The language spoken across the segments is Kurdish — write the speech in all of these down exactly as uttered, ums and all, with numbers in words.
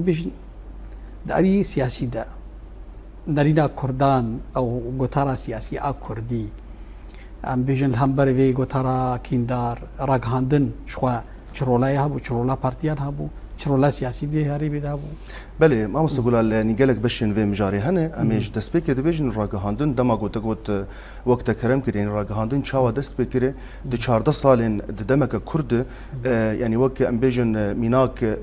Bijin, di evî siyasî de, nerîna Kurdan ew gotara siyasî a Kurdî, em bêjin li hember vê gotara kîndar, ragihandin ji xwe çi roleyê hebû, çi rola partiyan hebû, çi rola siyasî di vê herêmê de hebû? Belê, mamoste Gulal, yanî gelek beşên vê mijarê hene. Em ê ji destpêkê dibêjin ragihandin dema ku te got, e, wek te kerem kir, yanî ragihandin çawa dest pê kire? Di çardeh salên, di demeke kurt de, e, yanî wek em bêjin, e, mînak, e,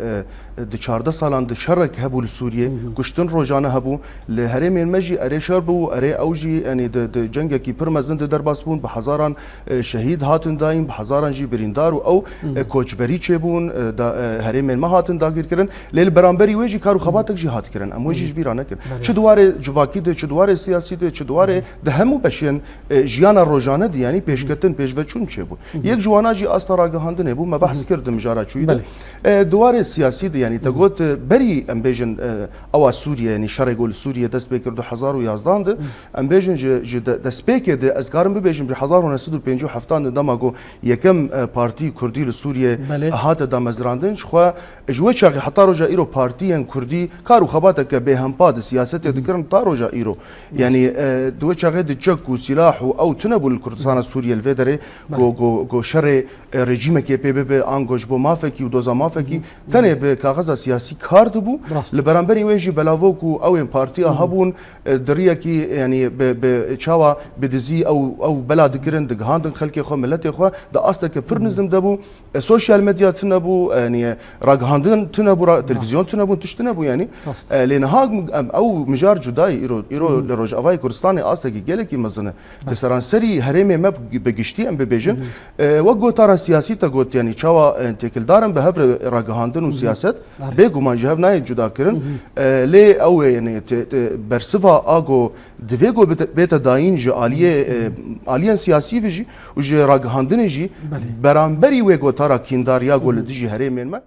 di çardeh salan de şerek hebû li Sûriyê, kuştin rojane hebû. Li herêmên me jî erê şer bû, erê ew jî, yanî di, di cengekî pir mezin de derbas bûn, bi hezaran, e, şehîd hatin dayîn, bi hezaran jî birîndar û ew, e, koçberî çêbûn, e, da, e, herêmên me hatin dagîrkirin. Lê li beramberî wê jî kar û xebatek jî hat kirin. Em wê jî ji bîra nekin. Belê. Çi di warê civakî de, çi di warê siyasî de, çi di warê di hemû beşên, e, jiyana rojane de, yanî pêşketin, pêşveçûn çêbû. Yek ji wana jî asta ragihandinê bû, me behs kir di mijara çûyî de. Belê. E, di warê siyasî de, yanî te got, e, berî em bêjin, e, ewa Sûriye, yanî şerê ku li Sûriye dest pê kir du hezar û yazdan de, em bêjin ji, ji de, destpêkê de, ez karim bibêjim ji hezar û neh sed û pêncî û heftan de dema ku yekem, e, partî Kurdî li Sûriye Belê. hate damezrandin, ji xwe ji wê çaxê heta roja îro partiyên Kurdî kar û xebateke bêhempa di siyasetê dikirin ta roja îro. Yanî, e, di wê çaxê de çek û sîlah û ew tune bû li Kurdistana Sûriye li vê derê ku, ku, ku şerê, e, rejîmekê pê bibe, ango ji bo mafekî û doza mafekî tenê bi kaxeza siyasî kar dibû. Rast. Li beramberî wê jî belavok û ew ên partiya hebûn, e, di riyekî, yanî bi, bi çawa bi dizî ew, ew bela dikirin, digihandin xelkê xwe, miletê xwe, di asteke pir nizim de bû. E, sosyal medya tune bû, e, yanî ragihandin tune bû, ra-, televîzyon tune bûn, tişt tune bû yanî. Rast. E, lê niha em, ew mijar cuda ye. Îro, îro li Rojavayê Kurdistanê astekî gelekî mezin e. Li seranserî herêmê me bi giştî em bibêjin. E, wek gotara siyasî te got, yanî çawa, e, têkildar in bi hev re ragihandin û siyaset, Erê. bêguman ji hev nayên cuda kirin. E, lê ew ê, yanî te, te, bersiva ago divê ku bite, bête dayîn ji aliyê, e, aliyên siyasî ve jî û ji ragihandinê jî Belê. beramberî wê gotara kîndar ya ku li dijî herêmên me.